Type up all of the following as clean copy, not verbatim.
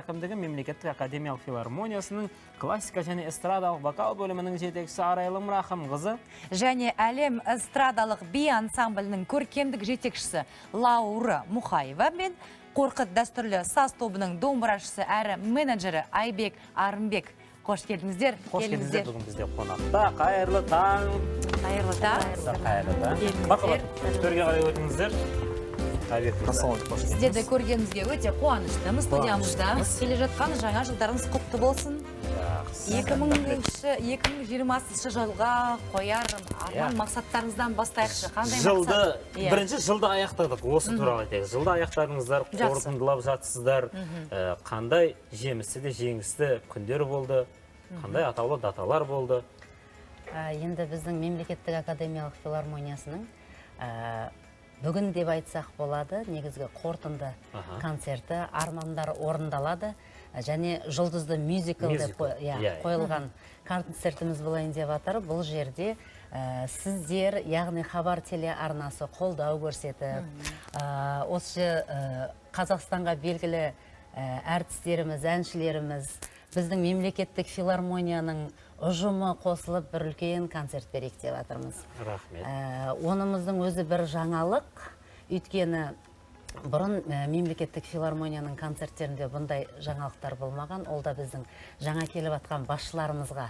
әкімдігі Мемлекеттік академиялық филармониясының классика және эстрадалық вокал бөлімінің жетекшісі Арайлым Рахымқызы. Және Әлем эстрадалық би ансамблінің көркемдік жетекшісі Лаура Мұхаева мен Қорқыт дәстүрлі саз тобының домбырашысы әрі менеджері Айбек Арынбек. Қош келдіңіздер. Қош келдіңіздер, бүгін бізде қонақта. Қайырлы таң. Қайырлы таң. Қайырлы таң. Келіңіздер. Мархабат, төрге қарай өтіңіздер. Айбек мырза. Қош келдіңіз. Сіздерді көргенімізге өте қуаныштымыз студиямызда. Келе жатқан жаңа жылдарыңыз құтты болсын. Жақсы. 2020 жылға қояр арман мақсаттарыңыздан бастайықшы. Қандай Жылды, мақсат? Иә. бірінші жылды аяқтадық, осы туралы айтайық. Жылды аяқтадыңыздар, Жақсы. қорытындылап жатсыздар. Қандай жемісті де жеңісті күндер болды, қандай атаулы даталар болды? Енді біздің Мемлекеттік академиялық филармониясының бүгін деп айтсақ болады, негізгі қорытынды концерті «Армандар орындалады» және «Жұлдызды мюзикл» деп Мюзикл. Иә, Иә, иә. қойылған концертіміз болайын деп жатыр. Бұл жерде сіздер, яғни Хабар телеарнасы қолдау көрсетіп, осы Қазақстанға белгілі әртістеріміз, әншілеріміз, біздің мемлекеттік филармонияның ұжымы қосылып, бір үлкен концерт берейік деп жатырмыз. Рахмет. Онымыздың өзі бір жаңалық, өйткені бұрын мемлекеттік филармонияның концерттерінде бұндай жаңалықтар болмаған. Ол да біздің жаңа келіп жатқан басшыларымызға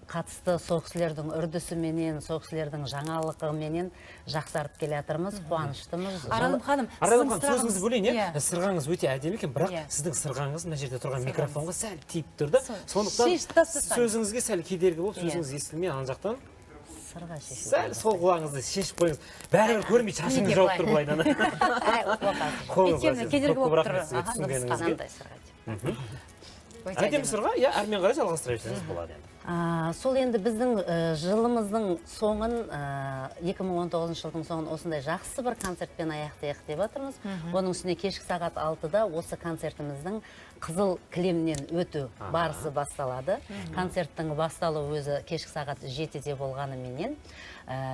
қатысты, сол кісілердің үрдісіменен, сол кісілердің жаңалығыменен жақсарып келе жатырмыз, қуаныштымыз. Арайлым ханым, Арайлым сіздің ханым, сөзіңізді сұрағыңыз- бөлейін, иә. Иә. Сырғаңыз өте әдемі екен, бірақ Иә. сіздің сырғаңыз мына жерде тұрған микрофонға сәл тиіп тұр да. Сондықтан Шешіп тастасаң. сөзіңізге сәл кедергі болып, Иә. сөзіңіз естілмей, ана жақтан Сырға шешу. Сәл сол құлағыңызды шешіп қойыңыз. Бәрібір көрмей, шашыңыз Неге жауып тұр былай? былайдан. Ай, оқасы. Қолыңызға Өйткені сіз. кедергі Көп көп болып тұр. рахмет сізге Аха, түсінгеніңізге. Мынандай сырға деп. Өте Әдемі сырға, иә, әрмен қарай жалғастыра берсеңіз болады енді. Сол енді біздің жылымыздың соңын, 2019 жылдың соңын осындай жақсы бір концертпен аяқтайық деп жатырмыз. Оның үстіне кешкі сағат 6-да осы концертіміздің қызыл кілемнен өту барысы басталады. Концерттің басталуы өзі кешкі сағат 7-де болғаныменен,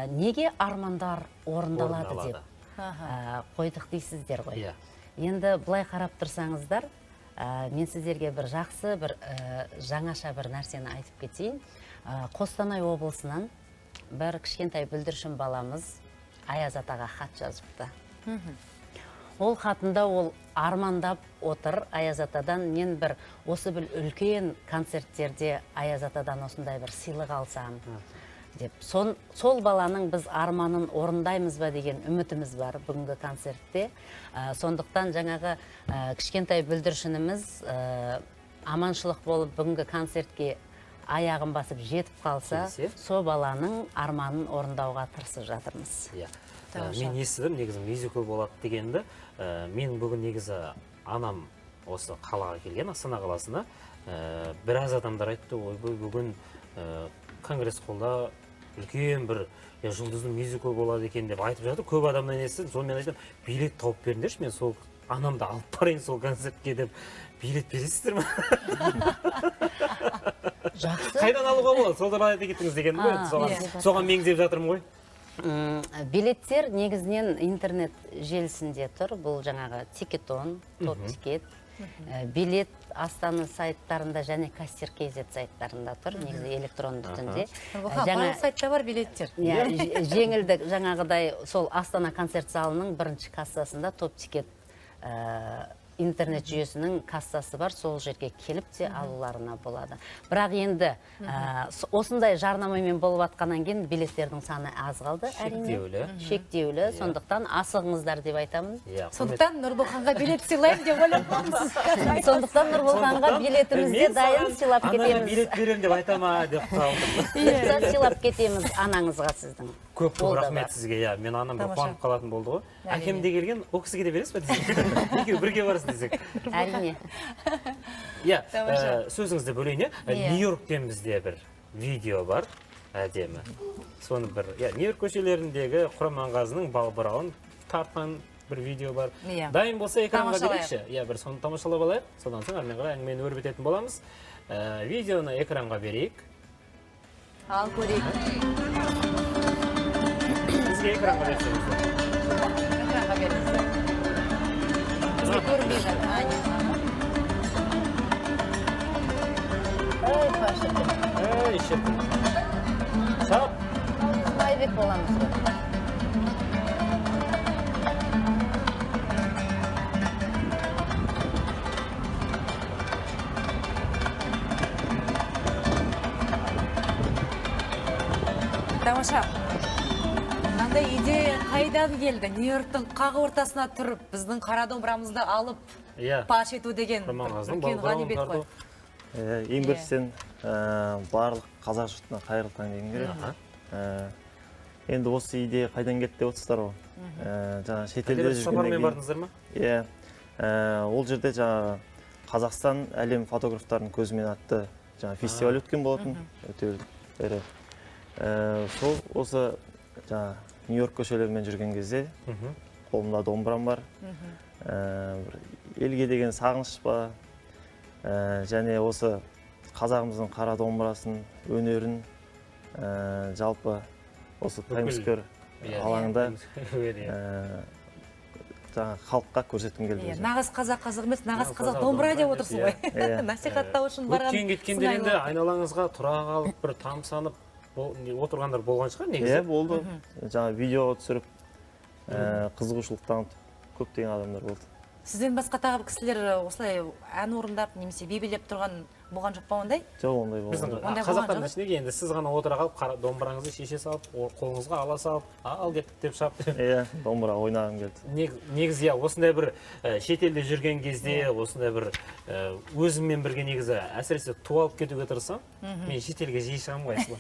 неге «Армандар орындалады» деп Орындалады. Қойдық дейсіздер ғой. Иә. Енді былай қарап тұрсаңыздар, мен сіздерге бір жақсы бір жаңаша бір нәрсені айтып кетейін. Қостанай облысынан бір кішкентай бүлдіршін баламыз Аяз атаға хат жазыпты. Ол хатында ол армандап отыр Аяз атадан: мен бір осы бір үлкен концерттерде Аяз атадан осындай бір сыйлық алсам деп. Сол баланың біз арманын орындаймыз ба деген үмітіміз бар бүгінгі концертте. Сондықтан жаңағы кішкентай бүлдіршініміз аманшылық болып, бүгінгі концертке аяғын басып жетіп қалса, Келсе? сол баланың арманын орындауға тырысып жатырмыз. Иә. Тамаша. Мен естідім негізі мюзикл болады дегенді. Мен бүгін негізі анам осы қалаға келген, Астана қаласына. Біраз адамдар айтты: ойбой, бүгін конгресс холлда үлкен бір жұлдызды мюзикл болады екен деп айтып жатыр. Көп адамнан естідім. Соны мен айтамын: билет тауып беріңдерші, мен сол анамды алып барайын сол концертке деп. Билет бересіздер ме? Жақсы. Қайдан алуға болады, сол туралы айта кеттіңіз деген ғой енді. Соған, Иә. соған меңзеп жатырмын ғой. Билеттер негізінен интернет желісінде тұр. Бұл жаңағы Тикетон, Топ Тикет, Билет Астана сайттарында және Кассир kz сайттарында тұр, негізі электронды түрде. Нұрболхан, барлық сайтта бар билеттер. Иә, жеңілдік жаңағыдай сол Астана концерт залының бірінші кассасында Топ Тикет интернет жүйесінің кассасы бар, сол жерге келіп те алуларына болады. Бірақ енді осындай жарнамамен болып жатқаннан кейін билеттердің саны аз қалды, әрине. Шектеулі. Шектеулі, сондықтан асығыңыздар деп айтамын. Иә, Сондықтан Нұрболханға билет сыйлаймын деп ойлап қалыпсыз. Сондықтан Нұрболханға Сондықтан билетіміз де мен дайын, саған сыйлап анаға кетеміз. билет беремін деп айта ма деп қалдым. Бұйыртса, сыйлап кетеміз анаңызға сіздің. Көп көп Ол да рахмет бар. сізге, иә. Мен анам бір Тамаша. қуанып қалатын болды ғой. Әкем де келген, ол кісіге де бересіз ба десек, екеуі бірге барсын десек. Әрине. Иә. Тамаша. Сөзіңізді бөлейін, иә. Иә. Нью Йорктен бізде бір видео бар әдемі, соны бір, иә, Нью Йорк көшелеріндегі Құрманғазының балбырауын тартқан бір видео бар. Иә. Дайын болса, экранға Тамашалайық. берейікші, иә, бір соны тамашалап алайық, содан соң әрмен қарай әңгімені өрбітетін боламыз. Видеоны экранға берейік. Ал, көрейік. Бізге экранға берсеңіздер. Экранға беріңіздер. Бізге көрінбей жатыр. А, не. Шіркін. Шап. Айбек боламыз ғой. Тамаша. Мынандай идея қайдан келді? Нью-Йорктың қақ ортасына тұрып, біздің қара домбырамызды алып паш ету деген бір Құрманғазының үлкен балбырауын ғанибет қой. тарту. Ең біріншіден, барлық қазақ жұртына қайырлы таң дегім келеді. Енді осы идея қайдан келді деп отырсыздар ғой. Жаңа шетелде Әлде бір сапармен жүргеннен кейін бардыңыздар ма? Иә. Ол жерде жаңағы Қазақстан әлем фотографтарының көзімен атты жаңа фестиваль өткен болатын. Өте ірі. Сол осы жаңа Нью-Йорк көшелерімен жүрген кезде қолымда домбырам бар. Бір елге деген сағыныш па, және осы қазағымыздың қара домбырасын, өнерін, жалпы осы Таймс Сквер алаңында Times Square, иә. Жаңа халыққа көрсеткім келді Иә, өзім. нағыз қазақ қазақ емес, нағыз Нағыз қазақ қазақ домбыра деп домбыра отырсың деп, ғой. Иә. Насихаттау үшін барған Өткен кеткендер сыңайлы енді болып. айналаңызға тұра қалып, бір тамсанып отырғандар болған шығар негізі. Иә, болды. Жаңа видеоға түсіріп, қызығушылық танытып көптеген адамдар болды. Сізден басқа тағы бір кісілер осылай ән орындап немесе би билеп тұрған болған жоқ па ондай? Жоқ, ондай болған Біздің жоқ. Ондай болған қазақтардың жоқ. ішінде енді сіз ғана отыра қалып, қара домбыраңызды шеше салып, қолыңызға ала салып, ал кеттік деп шап деп. Иә, домбыра ойнағым келді. Негізі иә, осындай бір шетелде жүрген кезде, осындай бір өзіммен бірге негізі әсіресе ту алып кетуге тырысамын. Мен шетелге жиі шығамын ғой, асылы.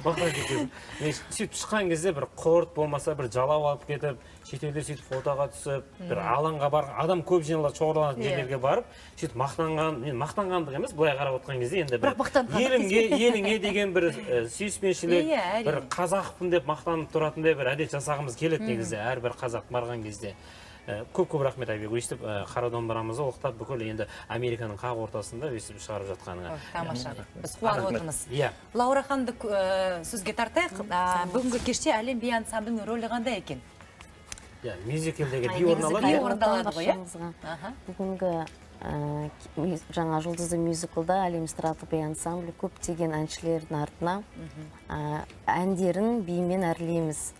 Мақтанып кетесің. Мен сөйтіп шыққан кезде бір құрт болмаса бір жалау алып кетіп, шетелде сөйтіп фотоға түсіп, бір алаңға барған, адам көп жиналады, шоғырланатын жерлерге барып, сөйтіп мақтанған, мен мақтанғандық емес, былай қарап отқан кезде енді бір Бірақ мақтанғандық еліңе деген бір сүйіспеншілік, Иә, әрине. бір қазақпын деп мақтанып тұратындай бір әдет жасағымыз келеді негізі әрбір қазақ барған кезде. Көп көп рахмет, Айбек, өйстіп қара домбырамызды оқтап бүкіл енді Американың қақ ортасында өйстіп шығарып жатқаныңа. Ой, тамаша. Біз қуанып отырмыз. Лаура ханымды сөзге тартайық. Бүгінгі кеште Әлем би ансамблінің рөлі қандай екен? Иә, мюзиклдегі би Негізі орын алады, би иә? орындалады ғой, иә? Баршаңызға. Аха. Бүгінгі жаңа жұлдызды мюзиклда Әлем эстрадалық би ансамблі көптеген әншілердің артына әндерін бимен әрлейміз.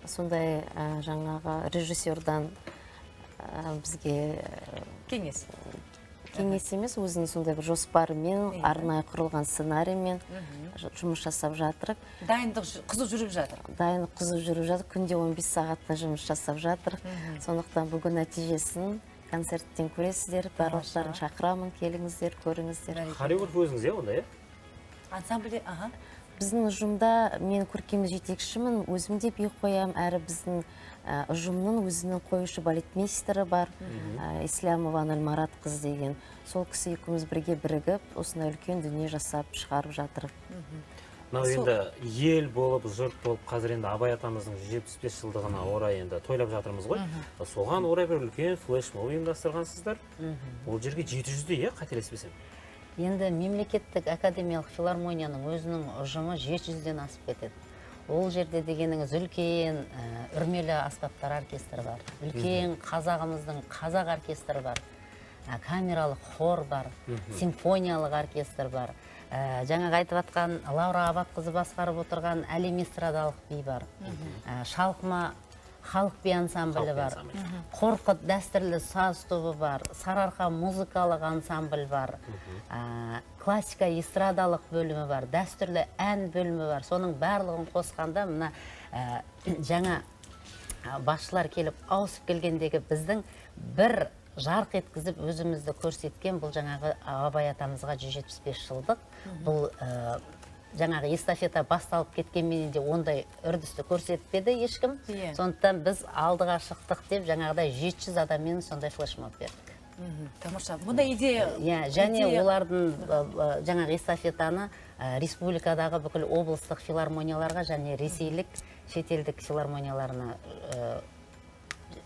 Сондай жаңағы режиссердан бізге Кеңес. Кеңес емес, өзінің сондай бір жоспарымен, арнайы құрылған сценариймен жұмыс жасап жатырық. Дайындық қызу жүріп жатыр. Дайындық қызу жүріп жатыр. Күнде 15 сағатта жұмыс жасап жатыр. Сондықтан бүгін нәтижесін концерттен көресіздер. Барлықтарын шақырамын, келіңіздер, көріңіздер. Хореограф өзіңіз, иә, онда, иә? Ансамбльде, аха. Біздің ұжымда мен көркем жетекшімін, өзім де би қоямын, әрі біздің ұжымның өзінің қоюшы балетмейстері бар, Ислямова Анель Маратқызы деген. Сол кісі екеуміз бірге бірігіп, осындай үлкен дүние жасап шығарып жатыр. Мынау енді ел болып, жұрт болып, қазір енді Абай атамыздың 175 жылдығына орай енді тойлап жатырмыз ғой. Соған орай бір үлкен флешмоб ұйымдастырғансыздар. Ол жерге 700-дей, иә, қателеспесем. Енді мемлекеттік академиялық филармонияның өзінің ұжымы 700-ден асып кетеді. Ол жерде дегеніңіз үлкен үрмелі аспаптар оркестрі бар, үлкен қазағымыздың қазақ оркестрі бар, камералық хор бар, симфониялық оркестр бар. Жаңағы айтып атқан Лаура Абатқызы басқарып отырған Әлем эстрадалық би бар, Шалқыма халық би ансамблі Халық би бар, ансамблі. Қорқыт дәстүрлі саз тобы бар, Сарыарқа музыкалық ансамбль бар, классика эстрадалық бөлімі бар, дәстүрлі ән бөлімі бар. Соның барлығын қосқанда мына, жаңа басшылар келіп ауысып келгендегі біздің бір жарқ еткізіп өзімізді көрсеткен бұл жаңағы Абай атамызға 175 жылдық, бұл, жаңағы эстафета басталып кеткенменен де ондай үрдісті көрсетпеді ешкім. Сондықтан біз алдыға шықтық деп жаңағыдай 700 адаммен сондай флешмоб бердік. Тамаша. Бұндай идея Иә, және идея олардың жаңағы эстафетаны республикадағы бүкіл облыстық филармонияларға және ресейлік, шетелдік филармонияларына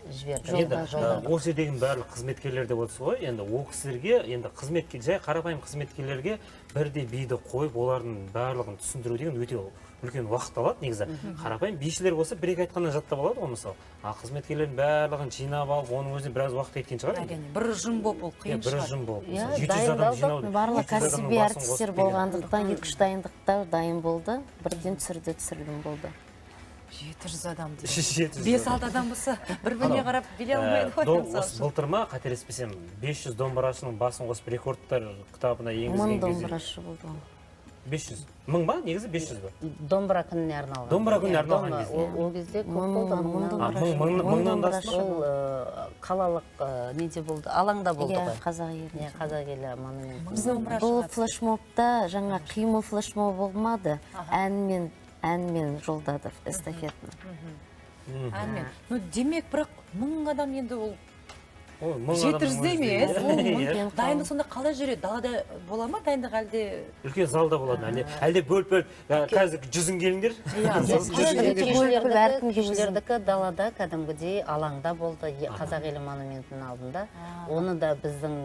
жіберді. Енді, Жолдадық. осы жердегі барлық қызметкерлер деп отырсыз ғой, енді ол кісілерге, енді қызметке, жай қарапайым қызметкерлерге бірдей биді қойып, олардың барлығын түсіндіру деген өте Үлкен уақыт алады негізі. Қарапайым бишілер болса, бір екі айтқаннан жаттап алады ғой, мысалы. Ал қызметкерлердің барлығын жинап алып, оның өзіне біраз уақыт кеткен шығар енді. Әрине, бір ұжым болып ол Иә, қиын бір шығар. ұжым болып. Иә, Мысалы, 700 адам дайындалдық, жинау, Барлық 700 адамның кәсіби басын әртістер қосып деген. болғандықтан 2-3 дайындықта дайын болды. Бірден түсірді, түсірілім болды. 700 адам деген. 700 5-6 адам болса, бір-біріне қарап билей алмайды ғой. Мысалы Осы үшін. былтыр ма, қателеспесем, 500 домбырашының басын қосып рекордтар кітабына 1000 енгізген кезде. домбырашы болды. 500 мың ба, негізі 500 ба? Домбыра күніне арналған. Домбыра күніне Иә, арналған домбыра. кезде. Ол кезде көп Мың- болды, мың мыңнан. А, домбырашы. мыңнан да асты ма? Ол қалалық неде болды, алаңда болды Иә, ғой. қазақ елі. Иә, қазақ елі монументі. Мың домбырашы Бұл қатысты. флешмобта жаңа қимыл флешмоб болмады. Әнмен жолдады эстафетаны. Әнмен. Ну, демек, бірақ 1000 адам енді ол Ой, 1000 жеті адамның жүз өзі емес, де. ол мың. Иә. Дайындық сонда қалай жүреді? Далада бола ма дайындық, әлде? Үлкен залда болады, әлде бөліп бөліп, қазір жүзін келіңдер. Иә, Сосын қалай жүзін жүреді? келіңдер. Бөліп бөліп әркімге өзі. Кешілердікі далада, кәдімгідей алаңда болды, қазақ елі монументінің алдында. Оны да біздің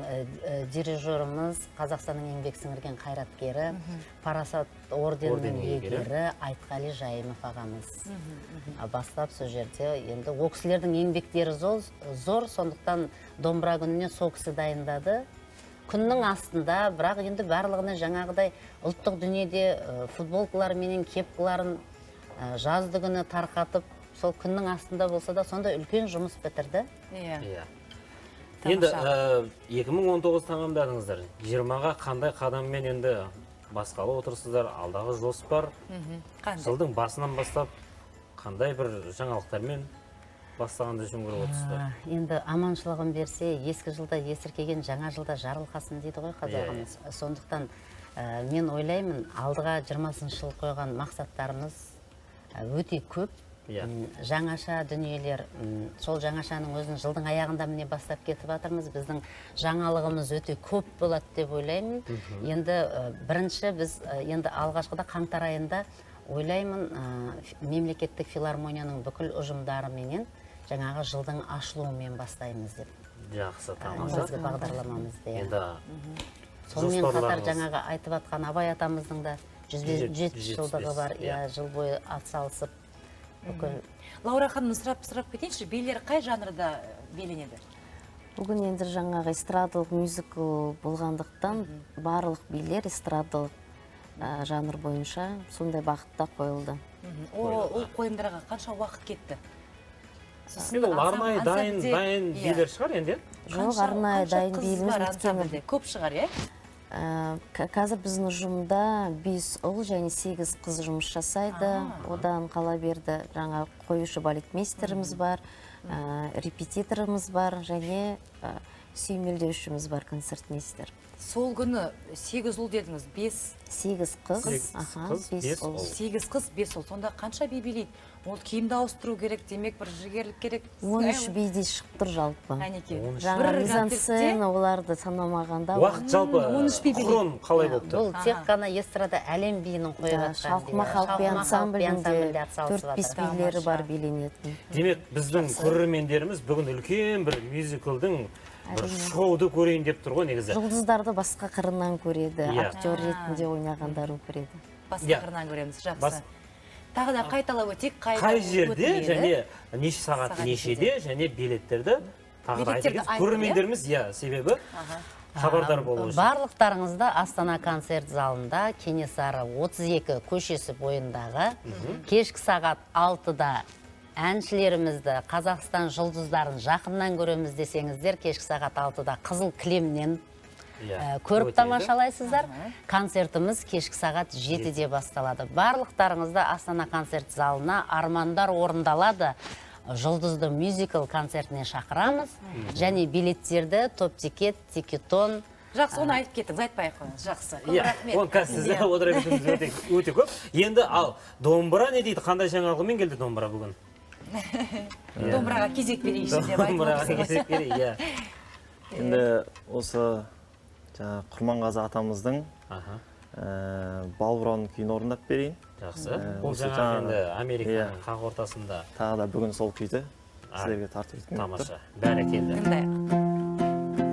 дирижеріміз, Қазақстанның еңбек сіңірген қайраткері, Парасат орденінің Орденінің иегері. иегері Айтқали Жайымов ағамыз бастап сол жерде. Енді ол кісілердің еңбектері зор, сондықтан домбыра күніне сол кісі дайындады. Күннің астында, бірақ енді барлығына жаңағыдай ұлттық дүниеде футболкалар менен кепкаларын жазды күні тарқатып, сол күннің астында болса да сондай үлкен жұмыс бітірді. Иә. Иә. Енді 2019 тәмамдадыңыздар. 20-ға қандай қадаммен енді басқалы отырсыздар, алдағы жоспар? Қандай? Жылдың басынан бастап қандай бір жаңалықтармен бастағанды жөн көріп отырсыздар? Енді аманшылығын берсе, ескі жылда есіркеген, жаңа жылда жарылқасын дейді ғой қазағымыз. Сондықтан мен ойлаймын, алдыға 20 жыл қойған мақсаттарымыз өте көп. Жаңаша дүниелер, сол жаңашаның өзін жылдың аяғында міне бастап кетіп жатырмыз. Біздің жаңалығымыз өте көп болады деп ойлаймын. Енді бірінші біз енді алғашқыда қаңтар айында ойлаймын, мемлекеттік филармонияның бүкіл ұжымдарыменен жаңағы жылдың ашылуымен бастаймыз деп. Жақсы, тамаша. Негізгі бағдарламамызды, иә. Енді Сонымен қатар жоспарларыңыз? жаңағы айтып атқан Абай атамыздың да 170 жылдығы 175, бар, иә. иә, жыл бойы атсалысып бүкіл. Лаура ханым, сұрап кетейінші, билер қай жанрда биленеді? Бүгін енді жаңағы эстрадалық мюзикл болғандықтан барлық билер эстрадалық жанр бойынша сондай бағытта қойылды. Ол қойылымдарға қанша уақыт кетті? Сосын Енді ол арнайы дайын иә. билер шығар енді, иә? Жоқ, Қанша- арнайы қанша дайын қыз би емес, бар өйткені ансамбльде? Көп шығар, иә? Қазір біздің ұжымда 5 ұл және 8 қыз жұмыс жасайды. Одан қала берді жаңа қоюшы балетмейстеріміз бар, репетиторымыз бар және сүйемелдеушіміз бар, концертмейстер. Сол күні 8 ұл дедіңіз, 5 8 қыз, 8 аха, қыз, 5 5 ұл. ұл. 8 қыз, 5 ұл. Сонда қанша би билейді? Ол киімді ауыстыру керек, демек бір жігерлік керек. 13 бидей шығып тұр жалпы. Әнеки. 13. Жаңа Бір мизансцена оларды санамағанда Уақыт жалпы 13 би билейді. хрон қалай болып тұр? Бұл тек қана эстрада әлем биінің қойып Да, жатқан Шалқыма биі. халық би Шалқыма халық би ансамблінде ансамблінде атсалысып 4-5 жатыр. билері бар биленетін. Демек, біздің көрермендеріміз бүгін үлкен бір мюзиклдің бір шоуды көрейін деп тұр ғой негізі. Жұлдыздарды басқа қырынан көреді, Иә. актер ретінде ойнағандарын көреді. Басқа Иә. қырынан көреміз, жақсы. Тағы да қайталап өтейік, қайда Қай жерде өтіледі? және неше сағат Сағат нешеде және билеттерді тағы да айтып Билеттерді кетсек, айттық, иә? көрермендеріміз, иә, себебі хабардар болу үшін. Барлықтарыңызды Астана концерт залында Кенесары 32 көшесі бойындағы кешкі сағат 6-да әншілерімізді, Қазақстан жұлдыздарын жақыннан көреміз десеңіздер, кешкі сағат 6-да қызыл кілемнен Иә, көріп өтеді. тамашалайсыздар. Концертіміз кешкі сағат 7-де басталады. Барлықтарыңызды Астана концерт залына «Армандар орындалады» жұлдызды мюзикл концертіне шақырамыз. Және билеттерді топ-тикет, тикетон. Жақсы, оны айтып кеттіңіз, айтпай ақ қойыңыз. Жақсы. Көп Иә, рахмет. оны қазір сіз Иә. отыра берсеңіз өте, өте көп. Енді ал домбыра не дейді? Қандай жаңалығымен келді домбыра бүгін? Домбыраға кезек берейікші деп айтып Домбыраға отырсыз ғой. кезек берейік, иә. Енді осы жаңа Құрманғазы атамыздың Балбырауын күйін орындап берейін. Жақсы. Бұл Осы жаңа жаңағы- енді Американың Иә. қақ ортасында. Тағы да бүгін сол күйді сіздерге тартып өткім келіп тұр. Тамаша. Бәрекелді. Тыңдайық.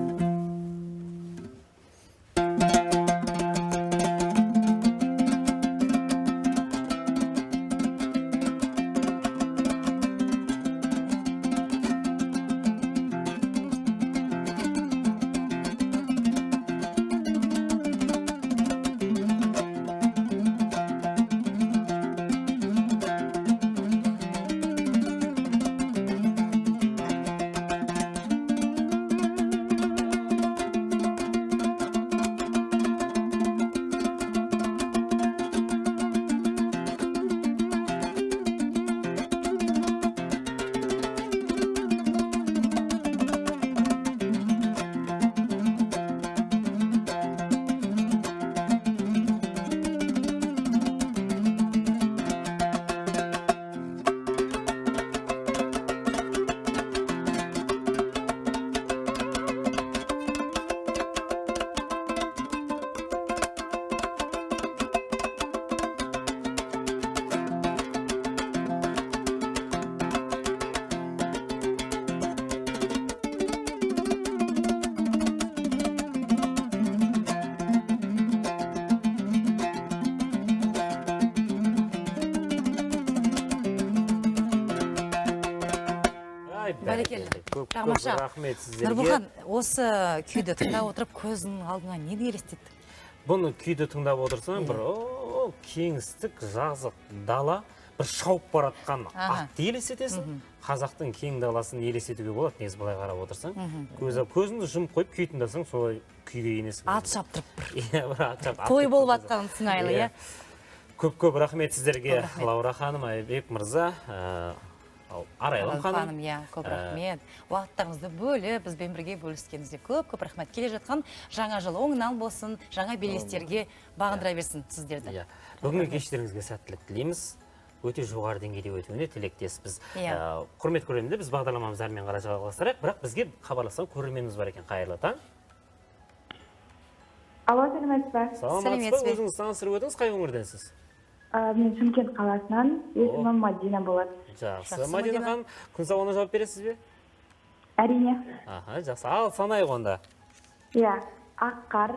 Бәрекелді. Көп көп Тамаша. рахмет сіздерге. Нұрбұхан, осы күйді тыңдап отырып, көзіңнің алдыңа нені елестеттің? Бұны күйді тыңдап отырсаң, бір о, кеңістік, жазық дала, бір шауып баратқан атты елестетесің. Қазақтың кең даласын елестетуге болады негізі, былай қарап отырсаң. Көзіңді жұмып қойып күй тыңдасаң, солай күйге енесің. Ат шаптырып бір. Иә, бір ат шап- Той ат болып кетіп атқан сыңайлы, иә? Көп көп рахмет сіздерге, Көп рахмет. Лаура ханым, Айбек мырза, ал Арайлым ханым. Иә, көп рахмет. Уақыттарыңызды бөліп, бізбен бірге бөліскеніңізге көп көп рахмет. Келе жатқан жаңа жыл оңынан болсын, жаңа белестерге бағындыра берсін сіздерді. Иә. Бүгінгі кештеріңізге сәттілік тілейміз. Өте жоғары деңгейде өтуіне тілектеспіз. Иә. Құрметті көрермендер, біз бағдарламамызды әрмен қарай жалғастырайық, бірақ бізге хабарласқан көрерменіміз бар екен. Қайырлы таң. Алло, сәлеметсіз бе? Саламатсыз ба? Сәлеметсіз бе? Өзіңіз таныстырып өтіңіз, қай өңірденсіз? Мен Шымкент қаласынан, есімім Мадина болады. Жақсы. Жақсы, Мадина Мадина. ханым, күн сауалына жауап бересіз бе? Әрине. Аха, жақсы. Ал санайық онда. Иә, ақ қар.